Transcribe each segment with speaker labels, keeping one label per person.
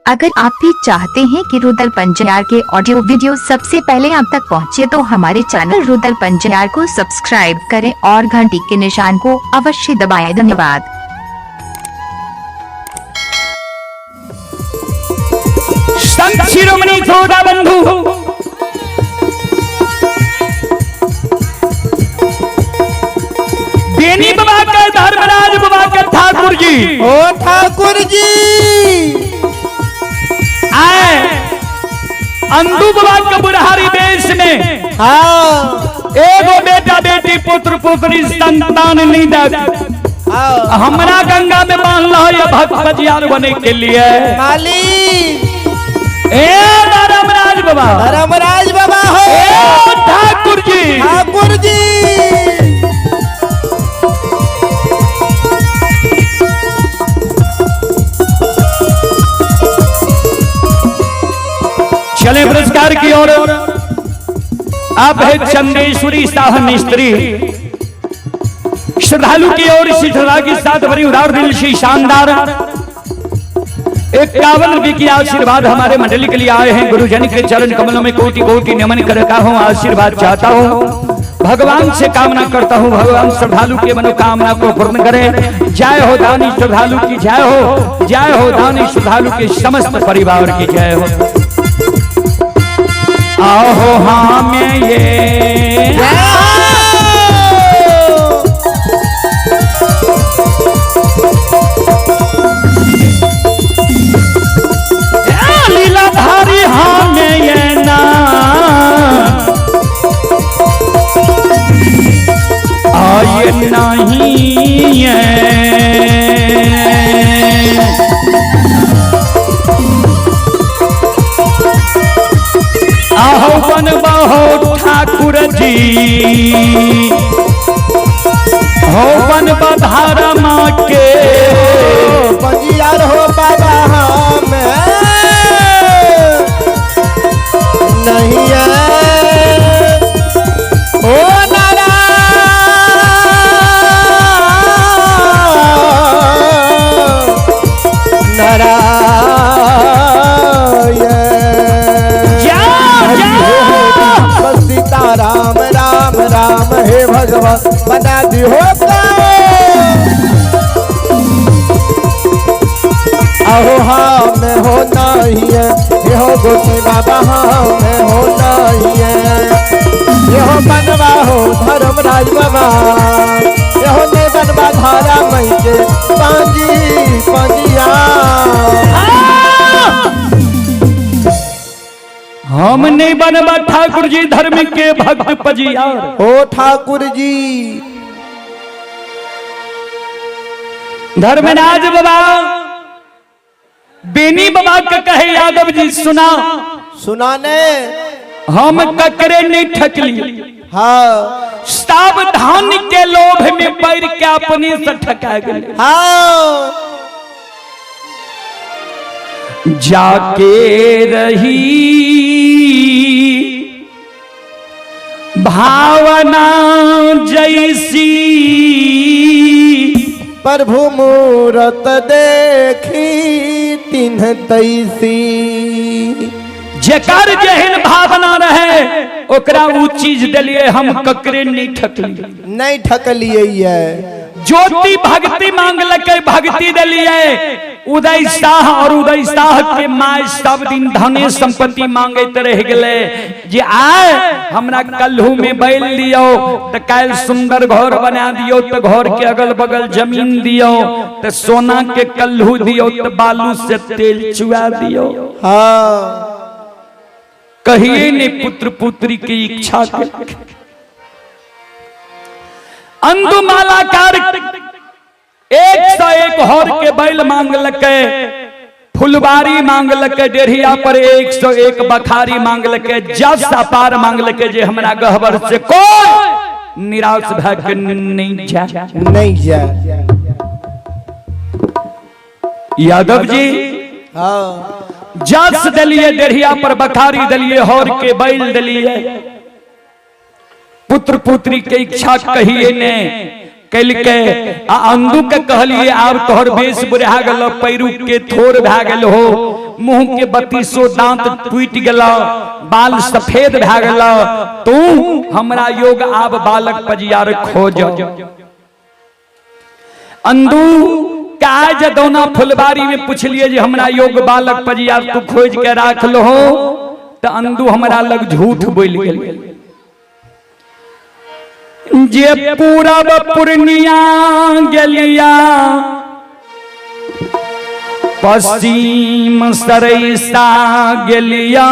Speaker 1: अगर आप भी चाहते हैं कि रुदल पंजियार के ऑडियो वीडियो सबसे पहले आप तक पहुंचे तो हमारे चैनल रुदल पंजियार को सब्सक्राइब करें और घंटी के निशान को अवश्य दबाएं। धन्यवाद।
Speaker 2: संत शिरोमणि श्रोता बंधु, बेनी बाबा के धर्मराज बाबा के ठाकुर जी,
Speaker 3: ओ ठाकुर जी
Speaker 2: आए अंदू बाबा के बुढ़ारी देश में।
Speaker 3: हाँ
Speaker 2: एगो बेटा बेटी पुत्र पुत्री संतान नहीं दे,
Speaker 3: हाँ
Speaker 2: हमरा गंगा में बांधल है भक्त बजियार बने के लिए।
Speaker 3: मालिक
Speaker 2: ए धर्मराज बाबा,
Speaker 3: धर्मराज बाबा हो,
Speaker 2: ए ठाकुर जी,
Speaker 3: ठाकुर जी।
Speaker 2: चले पुरस्कार की ओर। आप है चंदेश्वरी साह मिस्त्री, श्रद्धालु की ओर से श्रद्धा के साथ भरी उदार दिल से शानदार 51 रुपए की आशीर्वाद हमारे मंडली के लिए आए हैं। गुरुजन के चरण कमलों में कोटि कोटि नमन करता हूँ, आशीर्वाद चाहता हूँ, भगवान से कामना करता हूँ, भगवान श्रद्धालु के मनोकामना को पूर्ण करे। जय हो दानी श्रद्धालु की जय हो, जय हो दानी श्रद्धालु के समस्त परिवार की जय हो। आहो हमें ये लीलाधारी हमें ये ना आए नहीं है। आहो बन बहो ठाकुर जी, हो बन बधारा माँ के
Speaker 3: पंजियार हो बाबा हम नहीं है। ओ नारायण
Speaker 2: जा जा।
Speaker 3: सीता राम राम राम हे भगवान बना दिहो अहो हम हो नहीं है, हो गोसाई बाबा हम हो नहीं है। यो बनवा हो धर्मराज बाबा, यो ने बनवा धारा मई के पांजी पांजिया।
Speaker 2: हम नहीं बनवा ठाकुर जी धर्म के भक्त पजियार।
Speaker 3: ओ ठाकुर जी
Speaker 2: धर्मराज बाबा बेनी बाबा के कहे यादव जी सुना
Speaker 3: सुनाने
Speaker 2: हम ककरे नहीं ठकली।
Speaker 3: हाँ
Speaker 2: सावधान के लोभ में पड़ के अपने से ठका गए।
Speaker 3: हाँ
Speaker 2: जाके रही भावना जैसी,
Speaker 3: प्रभु मूरत देखी तिन्ह तैसी।
Speaker 2: जेकर जेहन भावना रहे ओकरा उ चीज दिलिए, हम ककरे नहीं ठकली।
Speaker 3: नहीं ठकलिए है।
Speaker 2: ज्योति भक्ति मांगलकै भक्ति दिलिए। उदय शाह और उदय शाह के my सब दिन धने संपत्ति मांगैत रह गेलै जे आय हमरा कल्हू में बैल दियो तो काल्हि सुंदर घर बना दियो, तो घर के अगल बगल जमीन दियो, तो सोना के कल्हू दियो, तो बालू से तेल चुआ दियो।
Speaker 3: हाँ
Speaker 2: कहिए ने पुत्र पुत्री की इच्छा के। अंदु मालाकार 101 हर के बैल मांगलकै, फुलबारी मांगलकै, डेढ़िया पर 101 बखारी मांगलकै, जस अपार मांगलकै जे हमरा गहबर से कोई निराश भए के नहीं जा।
Speaker 3: नहीं जा।
Speaker 2: यादव जी
Speaker 3: हाँ
Speaker 2: जस दिलिए, डेढ़िया पर बखारी दिलिए, हर के बैल दिलिए, पुत्र पुत्री के इच्छा कहिए ने कलके आ अंदू के कहलिए आब तोहर बेस बुढ़ा गेल, पैरू के थोर भए गेल हो, मुंह के बत्तीसो दांत टूट गेलो, बाल सफेद भए गेलो, तू हमरा योग आब बालक पजियार खोज। अंदू काज दौना फुलबारी में पुछलिए जे हमरा योग बालक पजियार तू खोज के राख लो, तो अंदू हमरा लग झूठ बोल गेल जे पूरब पूर्णिया गेलिया पश्चिम सरैसा गेलिया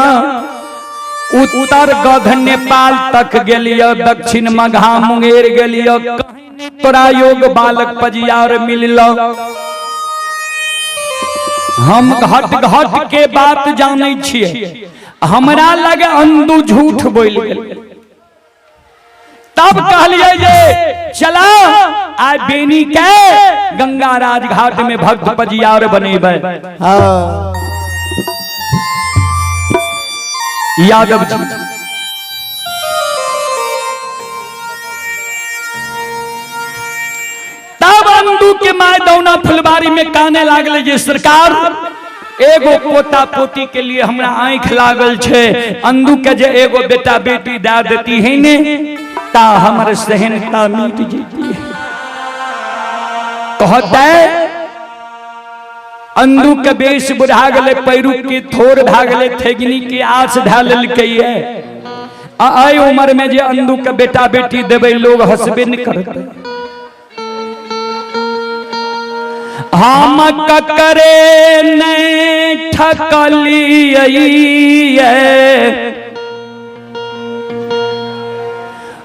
Speaker 2: उत्तर गध नेपाल तक गेलिया दक्षिण मघा मुंगेर गेलिया, कहीं तोरा योग बालक पजियार मिलल। हम घट घट के बात जानै छियै, हमरा लग अंदू झूठ बोल गेल। तब कहलिए जे चला आइ बेनी के गंगा राजघाट में भक्त पजियार बनेबै।
Speaker 3: हाँ।
Speaker 2: यादव जी तब अंदू के my दौना फुलबारी में काने लागले जे सरकार एगो पोता पोती के लिए हमरा आंख लागल छे, अंदू के जे एगो बेटा बेटी दे देती है ने ता हमर सहनता मिट जेती है। कहते अंदू के बेस बुढ़ा गले, पैरू के थोर भा गले, थेगनी के आस धा लेलकै है। आ आई उम्र में जे अंदू के बेटा बेटी देबै लोग हंसबे नहीं करते। हम ककरे नहीं ठकलियै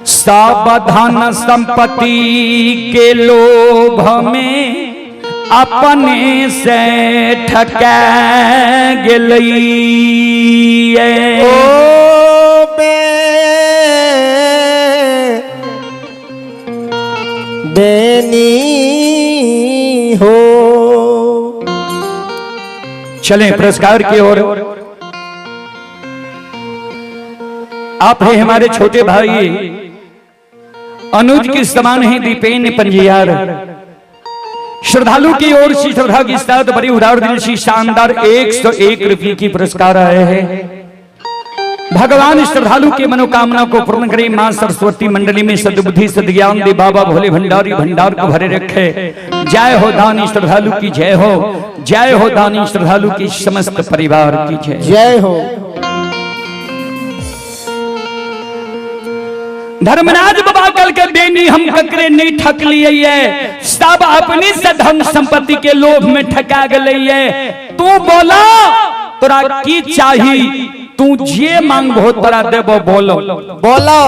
Speaker 2: सब धन संपत्ति के लोभ में अपने से ठका गेलियै।
Speaker 3: ओ बे बेनी हो।
Speaker 2: चलें पुरस्कार की ओर। आप हैं हमारे छोटे भाई अनुज के समान ही दीपेन पंजियार। श्रद्धालु की ओर से श्रद्धा के साथ बड़ी उदार दिल से शानदार 101 रुपये की पुरस्कार आए हैं। भगवान श्रद्धालु के मनोकामना को पूर्ण करे। मां सरस्वती मंडली में सद्बुद्धि सद्ज्ञान दे बाबा भोले भंडारी भंडार को भरे रखे। जय हो दानी श्रद्धालु की जय हो, जय हो दानी श्रद्धालु की समस्त परिवार की जय
Speaker 3: जय हो।
Speaker 2: धर्मराज बाबा कल के बेनी हम ककरे नहीं ठक लिए, सब अपनी से धन संपत्ति के लोभ में ठका गए। तू बोला तोरा की चाही, तू जे मांगबो तोरा देबो, बोलो
Speaker 3: बोलो।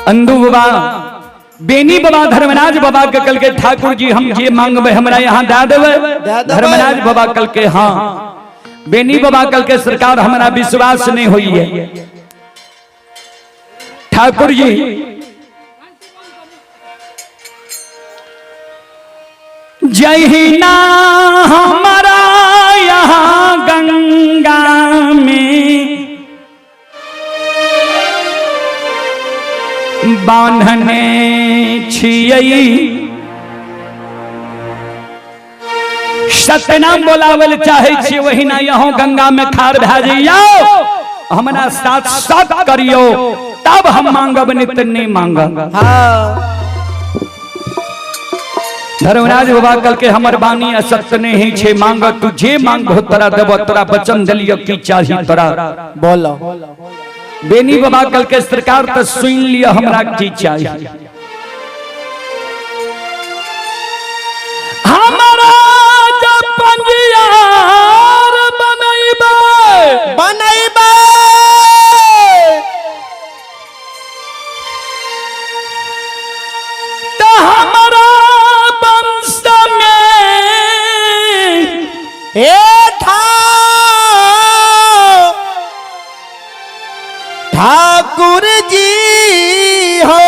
Speaker 2: अंदू बाबा बेनी बाबा धर्मराज बाबा के कल के ठाकुर जी हम जे मांगबे हमरा यहाँ दे देबै। धर्मराज बाबा कल के हाँ। बेनी बाबा कल के सरकार हमारा विश्वास नहीं हुई है। ठाकुर जी जहिना हमारा यहाँ गंगा में बांधने छियै सतनाम बोलावल चाहे छी वही ना यहाँ गंगा में खार भए जइयो, हमरा साथ साथ करियो तब हम मांगब नहीं तो नहीं मांगब।
Speaker 3: हाँ।
Speaker 2: धर्मराज बाबा कल के हमर बानी असत्य नहीं छे, मांग तू जे मांगबो तोरा देबो, तोरा वचन देलियो की चाही तोरा
Speaker 3: बोलो।
Speaker 2: बेनी बाबा कल के सरकार तो सुन लियो हमरा की चाही। हमारा जब पंजियार बनैबे
Speaker 3: बनैबे
Speaker 2: तो हमारा वंश में
Speaker 3: ए ठाकुर जी हो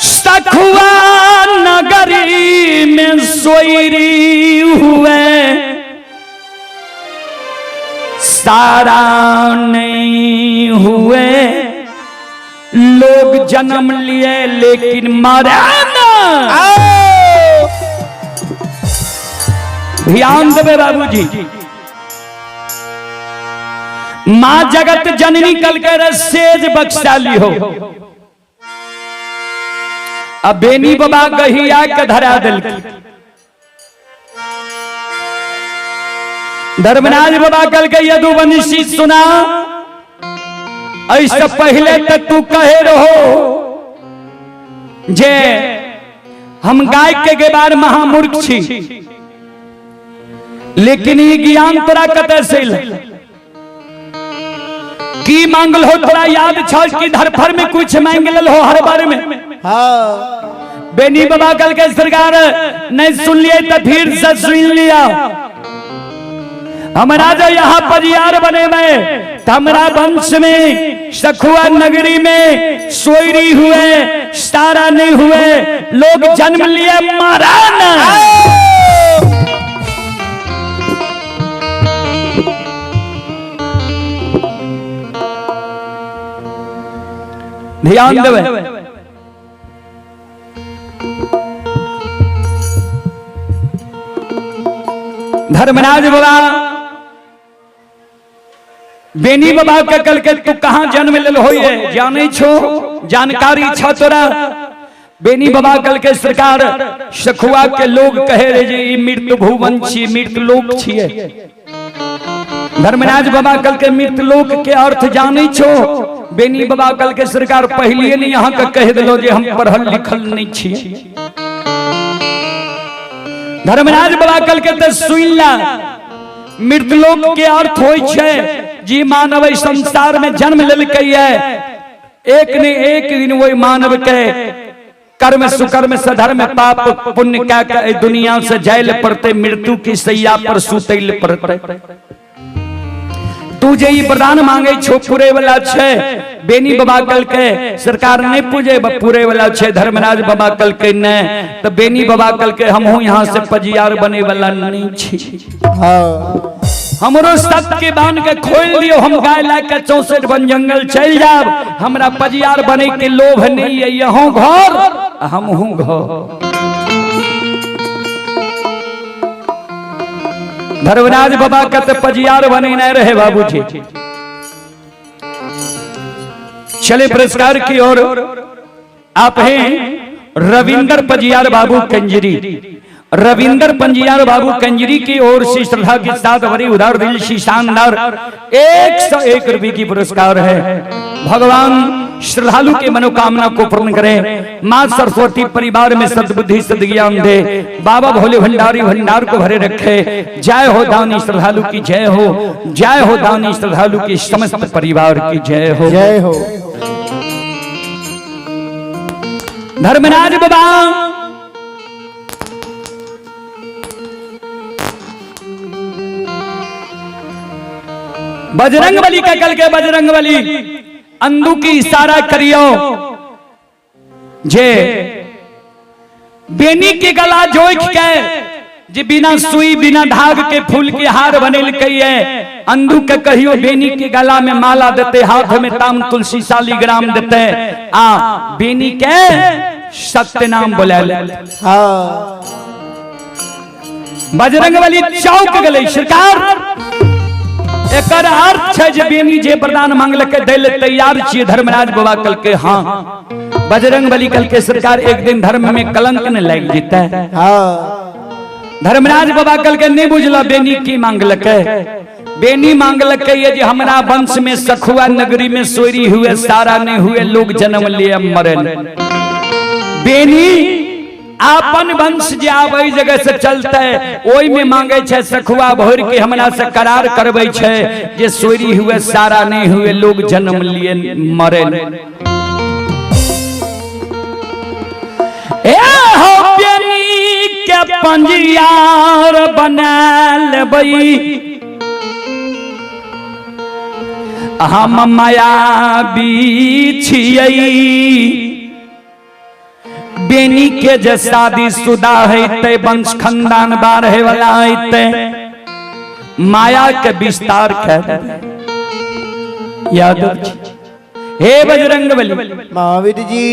Speaker 2: सखुआ नगरी में सोयरी हुए सारा नहीं हुए, लोग जन्म लिए लेकिन मरे ना। ध्यान देवे बाबूजी। मां जगत जननी कल के सेज बख्शाली हो। अब बेनी बाबा गहिया के धरा दिल। धर्मराज बाबा कल के यदुवंशी सुना, ऐसे पहले तक तू कहे रहो जे हम गाय के गेबार महामूर्ख छी, लेकिन ये ज्ञान तोरा कतऽ से अयलै? की मांगल हो तोरा याद छल कि धरफर में कुछ मांग लेल हो हर बार में?
Speaker 3: हाँ।
Speaker 2: बेनी बाबा कल के सरकार नहीं सुन लिए तो फिर से सुन लिया। हमारा जो यहाँ परियार बने में तमरा वंश में सखुआ नगरी में सोयरी हुए, सारा नहीं हुए, लोग जन्म लिए मारा ना। ध्यान देवे। धर्मराज बाबा बेनी बाबा के कल के तू कहाँ जन्म लेल होइए जाने छो, जानकारी छ तोरा? बेनी बाबा कल के सरकार सखुआ के लोग कहे रे जे ई मृत भुवन छी, मृत लोक छिए। धर्मराज बाबा कल के मृत लोक के अर्थ जाने छो? बेनी बाबा कल के सरकार पहले नहीं यहाँ के कह दिलो जे हम पढ़ल लिखल नहीं छिए। धर्मराज बाबा कल के तो सुन ला, मृतलोक के अर्थ होई छे जी मानव संसार में जन्म लेलकै है, एक ने एक दिन वही मानव के कर्म सुकर्म सधर्म पाप पुण्य का के दुनिया से जायल पड़ते, मृत्यु की सैया पर सुतैल पड़ते। तू जे ई वरदान मांगे छो पूरे वाला छे। बेनी बाबा कल के सरकार नहीं पूजे पूरे वाला छे। धर्मराज बाबा कल के ने तो बेनी बाबा कल के हम हूं यहाँ से पजियार बने वाला नहीं छी।
Speaker 3: हाँ।
Speaker 2: हमरो सत के बांध के खोल दियो, हम गाय ला के 64 वन जंगल चल जाब, हमरा पजियार बने के लोभ नहीं है। यहों घर हम हूं घर। धर्मराज बाबा के तो पजियार बने नहीं रहे बाबूजी। चले पुरस्कार की ओर। आप हैं रविंदर पजियार बाबू कंजरी। रविंदर पंजियार बाबू कंजरी की ओर से श्रद्धा के साथ बड़ी उदार दिल से शानदार 101 रुपये की पुरस्कार है। भगवान श्रद्धालु के मनोकामना को पूर्ण करें। मां सरस्वती परिवार में सद्बुद्धि सद्ज्ञान दे। बाबा भोले भंडारी भंडार को भरे रखे। जय हो दानी श्रद्धालु की जय हो। जय हो दानी श्रद्धालु की समस्त परिवार की जय हो।
Speaker 3: जय हो।
Speaker 2: धर्मराज बाबा बजरंग बली का कल के बजरंग बली अंदू की इशारा करियो जे बेनी के गला जोख के जे बिना सुई बिना धाग के फूल के हार बनेल है, अंदू के कहियो बेनी के गला में माला देते, हाथ में ताम तुलसी शालीग्राम देते, आ बेनी के सत्य नाम बोले।
Speaker 3: हाँ।
Speaker 2: बजरंग बली चौक गले सरकार। एकर अर्थ है जे बेनी जे वरदान मांगल के दैल तैयार छिए। धर्मराज बाबा कल के हाँ। बजरंग बली कल के सरकार एक दिन धर्म में कलंक न लग जीता है।
Speaker 3: हाँ।
Speaker 2: धर्मराज बाबा कल के नहीं बुझल बेनी की मांगल के। बेनी मांगल के ये जे हमरा वंश में सखुआ नगरी में सोरी हुए, सारा नहीं हुए, लोग जन्म लिए मरे। बेनी आपन वंश जे आब जगह से चलते ओई में मांगे छे सखुआ भोर के हमरा से करार करबै छे जे सोरी हुए सारा नहीं हुए, लोग जन्म लिए मरे। ए हो बेनी के पंजियार बना लेबै हम मायावी छियै। बेनी के जे शादी शुदा है वंश खानदान बाढ़े वाला है, माया के विस्तार कर यादव जी। हे बजरंग बली
Speaker 3: महावीर जी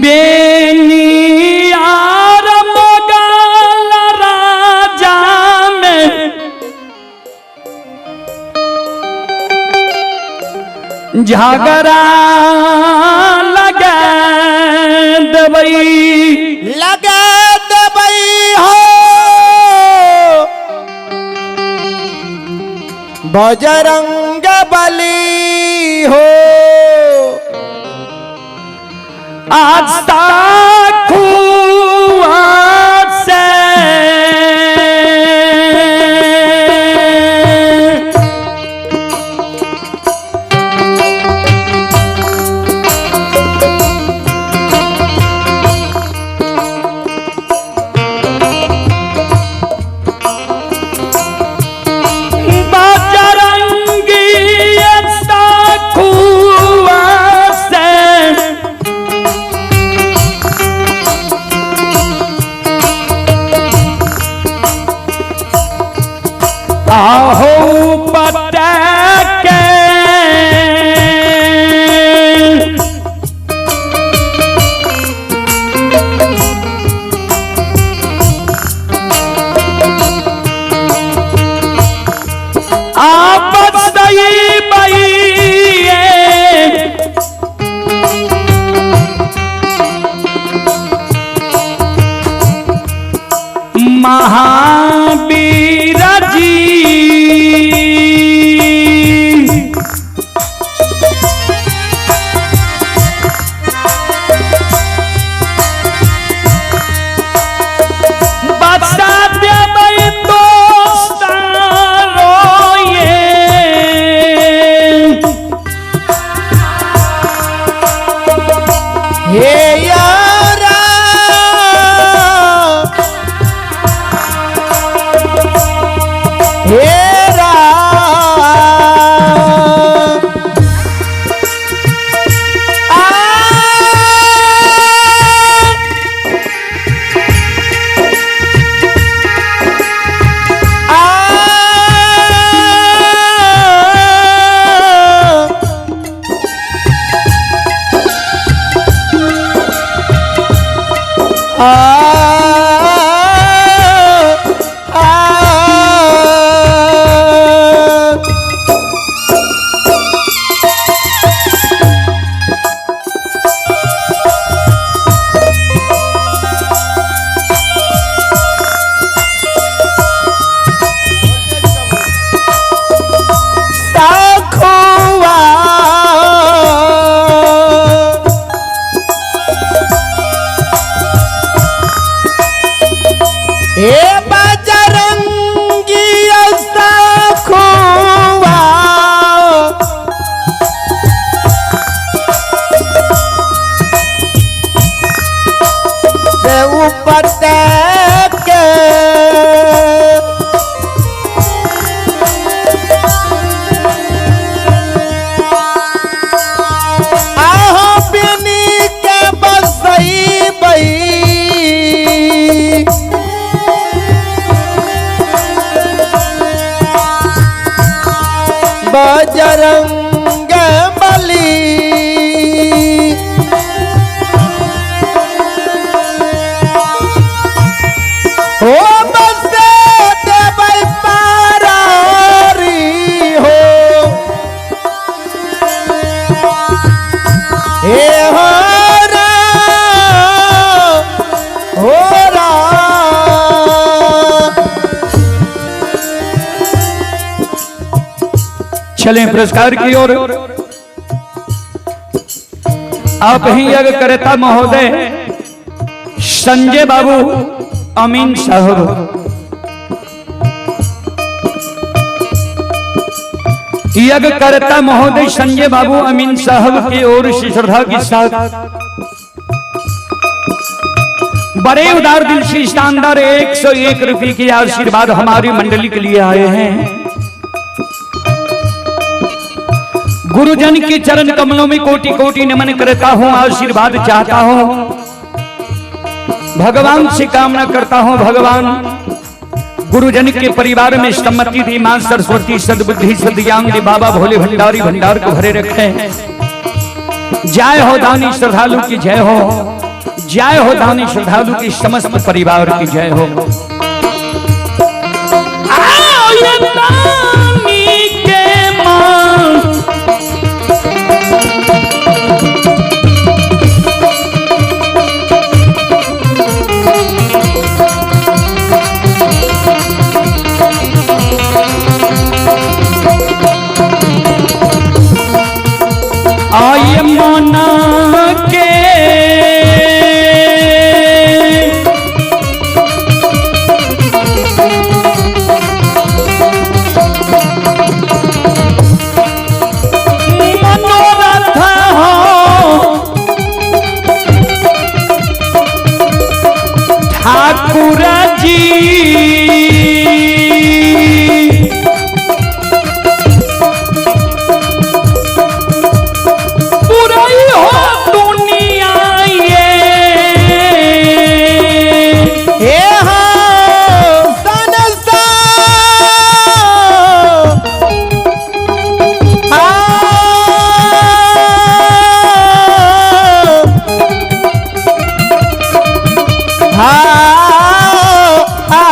Speaker 2: बेनी झगड़ा लगा देबै,
Speaker 3: लगा देबै हो बजरंग बली हो।
Speaker 2: आज साखुआ से बजरंगी साखुआ से आहो पटके आपस बई महावीर जी। बता देबै दोस्तारो ये
Speaker 3: हे यारा हे राम आ आ आ साखुआ हे बजरंगी साखुआ से ऊपर के आहो बिनी के बसई बई बजरंग बली हो बसे देबै पारारी हो हे हो राम, हो राम।
Speaker 2: चलें पुरस्कार की ओर। आप ही यज्ञ करता महोदय संजय बाबू अमीन साहब, यज्ञ करता महोदय संजय बाबू अमीन साहब की ओर से श्रद्धा के साथ बड़े उदार दिल से शानदार 101 रुपये के आशीर्वाद हमारी मंडली के लिए आए हैं। गुरुजन के चरण कमलों में कोटि कोटि नमन करता हूं, आशीर्वाद चाहता हूं, भगवान से कामना करता हूं, भगवान गुरुजन के परिवार में सम्मति दी, मां सरस्वती सद्बुद्धि सद्ज्ञान दे, बाबा भोले भंडारी भंडार को भरे रखे। जय हो दानी श्रद्धालु की जय हो, जय हो दानी श्रद्धालु की समस्त परिवार की जय हो। आओ ये दानी के मां मन के। मनोरथ हो ठाकुर जी, पूरी हो दुनिया ये।
Speaker 3: हे हो सनसा आ हा आ।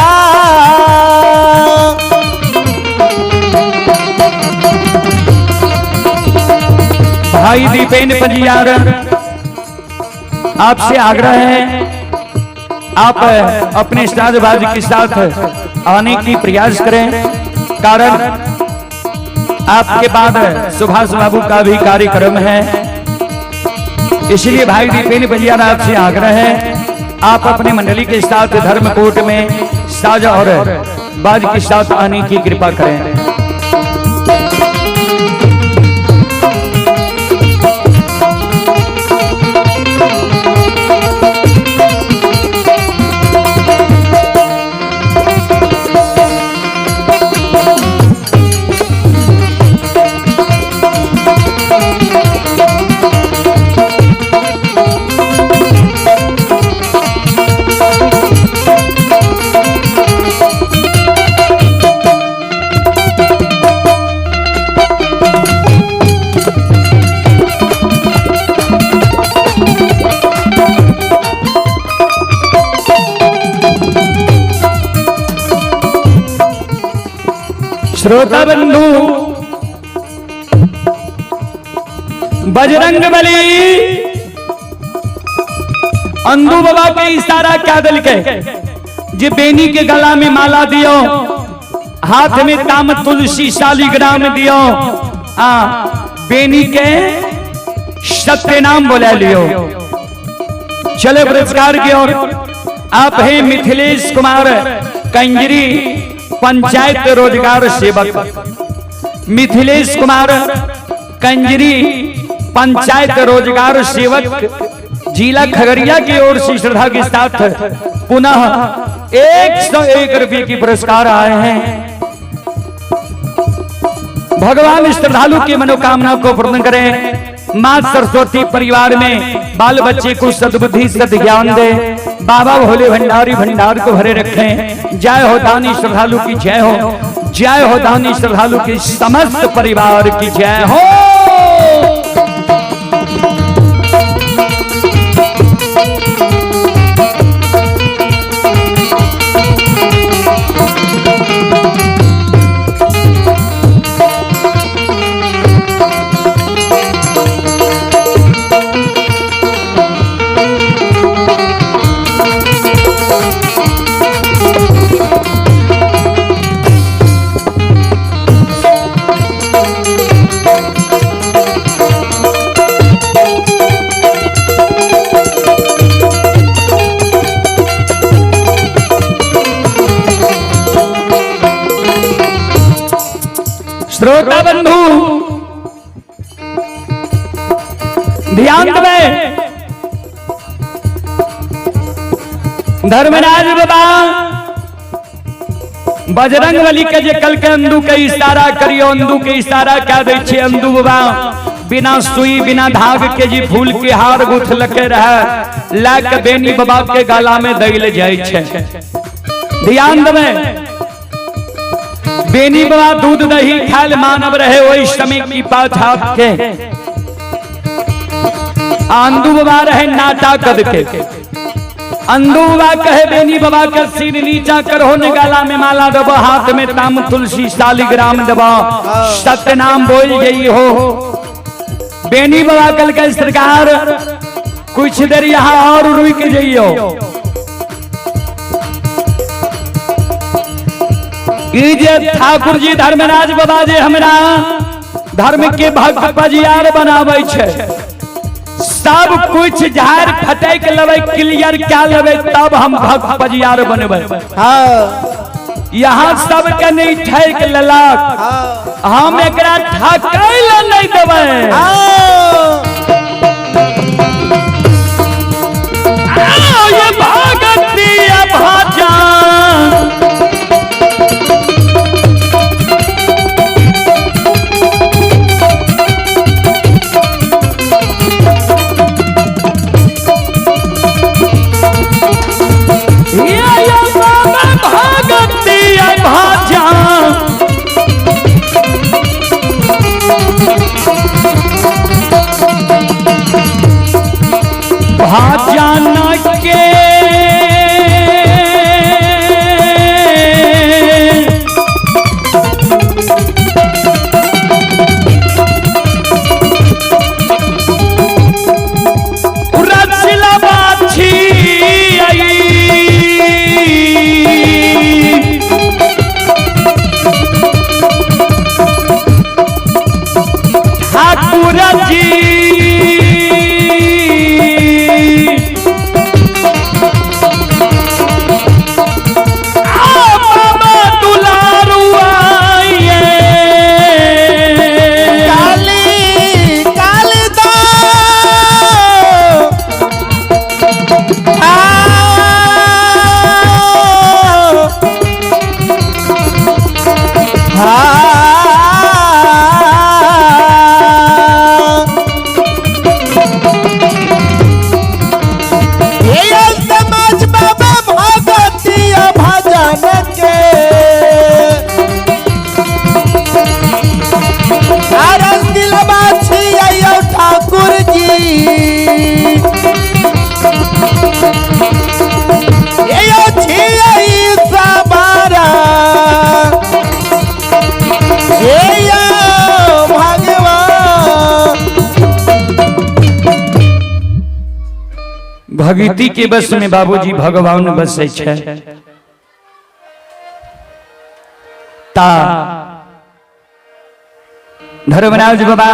Speaker 2: भाई दीपेन पंजियार, आपसे आग्रह है, आप अपने साजबाज के साथ आने की प्रयास करें, कारण आपके बाद सुभाष बाबू का भी कार्यक्रम है। इसलिए भाई दीपेन पंजियार आपसे आग्रह है, आप अपने मंडली के साथ धर्मकोट में साज और बाज के साथ आने की कृपा करें। श्रोता बंधु, बजरंग बली अंधू बाबा के इशारा क्या दिल के जे बेनी के गला में माला दियो, हाथ में ताम तुलसी शालिग्राम दियो, आ बेनी के सत्य नाम बोला लियो। चले पुरस्कार की ओर। आप हैं मिथिलेश कुमार कंजरी, पंचायत रोजगार सेवक। मिथिलेश कुमार कंजरी, पंचायत रोजगार सेवक, जिला खगड़िया की ओर से श्रद्धा के साथ पुनः 101 रुपये की पुरस्कार आए हैं। भगवान श्रद्धालु की मनोकामना को पूर्ण करें। मां सरस्वती परिवार में बाल बच्चे को सद्बुद्धि सद्ज्ञान दे। बाबा भोले भंडारी भंडार को भरे रखें। जय हो दानी श्रद्धालु की जय हो, जय हो दानी श्रद्धालु की समस्त परिवार की जय हो। श्रोता बंधु ध्यान दें, धर्मराज बाबा बजरंग बली के जे कल के अंदू के इशारा करियो, अंदू के इशारा क्या दै छे अंदू बाबा बिना सुई बिना धाग के जी फूल के हार गुथल के रहे लाक बेनी बाबा के गला में दैल जाय छे। ध्यान देवे, बेनी बाबा दूध दही खाल मानव रहे वही समय की पाछाप के, आंदू बाबा रहे नाटा कद के। अंदू बाबा कहे बेनी बाबा के सिर नीचा करो, गला में माला दबो, हाथ में ताम तुलसी शालिग्राम दबो, सत्यनाम बोल जई हो। बेनी बाबा कल के सरकार कुछ देर यहाँ और रुक जइयो। जे ठाकुर जी धर्मराज बाबा जे हमरा धर्म के भक्त पजियार बनावे छे, सब कुछ झाड़ फटैक लेबै, क्लियर क्या लेबै, तब हम भक्त पजियार बनबै।
Speaker 3: हाँ।
Speaker 2: यहाँ सबके नहीं ठैक लेलक, हम एकरा ठकै ले नहीं देबै। ये भगती भजन भजन के रचलबा छी ठाकुर जी। बाबा दुलारू आइए
Speaker 3: काली काली दा समाज बाबा भगतिया भजन के आरस दिलबा छियै ठाकुर जी। यो छियै सबारा हे यो भगवान।
Speaker 2: भगती के बस में बाबूजी भगवान बसै छै। ता धर्मराज बाबा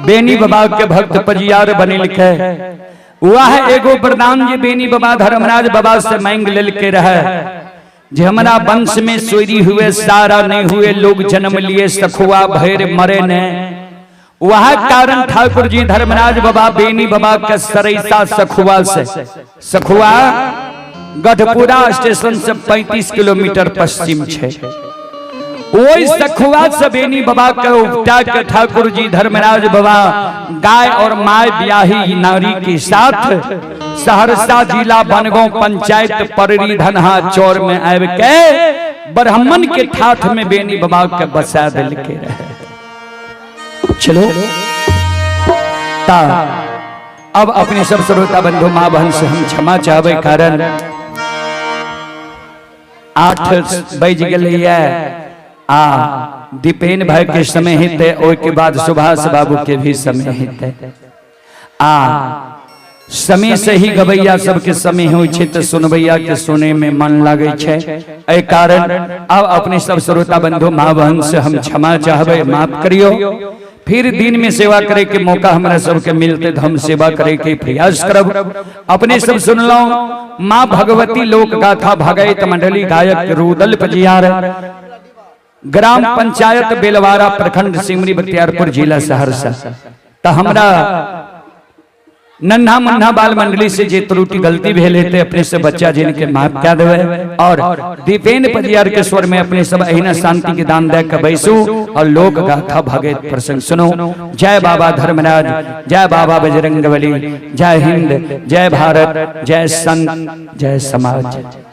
Speaker 2: बेनी बाबा के भक्त पजियार बनेलकै। वह एगो वरदान जे बेनी बाबा धर्मराज बाबा से मांग लेलके रहे जे हमरा वंश में सोरी हुए सारा नहीं हुए लोग जन्म लिए सखुआ भैर मरे ने। वह कारण ठाकुर जी धर्मराज बाबा बेनी बाबा के सरैसा सखुआ से, सखुआ गढ़पुरा स्टेशन से 35 किलोमीटर पश्चिम छे, ओहि सखुआ से बेनी बाबा के उपटा के ठाकुर जी धर्मराज बाबा गाय और my ब्याही नारी के साथ सहरसा जिला बनगांव पंचायत पररी धनहा चौर में आबि के ब्राह्मण के ठाठ में बेनी बाबा के बसा देलके रहे। चलो ता अब अपने सब श्रोता बंधु माँ बहन से हम क्षमा चाहबे, कारण 8 बज गेलैया आ दीपेन भाई के समय हेतै, ओहिके बाद सुभाष बाबू के भी समय हेतै। आ समय से ही गवैया सबके समय होइ छै तऽ सुनबैया के सुने में मन लागै छै। एहि कारण अब अपने सब श्रोता बंधु माँ बहन से हम क्षमा चाहबै, माफ करियो। फिर दिन में सेवा करे के मौका हमरा सबके मिलते तो हम सेवा करे के प्रयास करब। अपने सब सुनलौं माँ भगवती लोक गाथा भगैत मंडली गायक रुदल पजियार, ग्राम पंचायत बेलवारा, प्रखंड सिमरी बख्तियारपुर, जिला सहरसा। तो हमरा नन्हा मुन्ना बाल मंडली से जे त्रुटि गलती भेल हेतै अपने से बच्चा जिनके माफ कए देबै। और दीपेन पजियार के स्वर में अपने सब अहिना शांति के दान दे के बैसू और लोक गाथा भगैत प्रसंग सुनो। जय बाबा धर्मराज, जय बाबा बजरंगबली, जय हिंद, जय भारत, जय संत, जय समाज।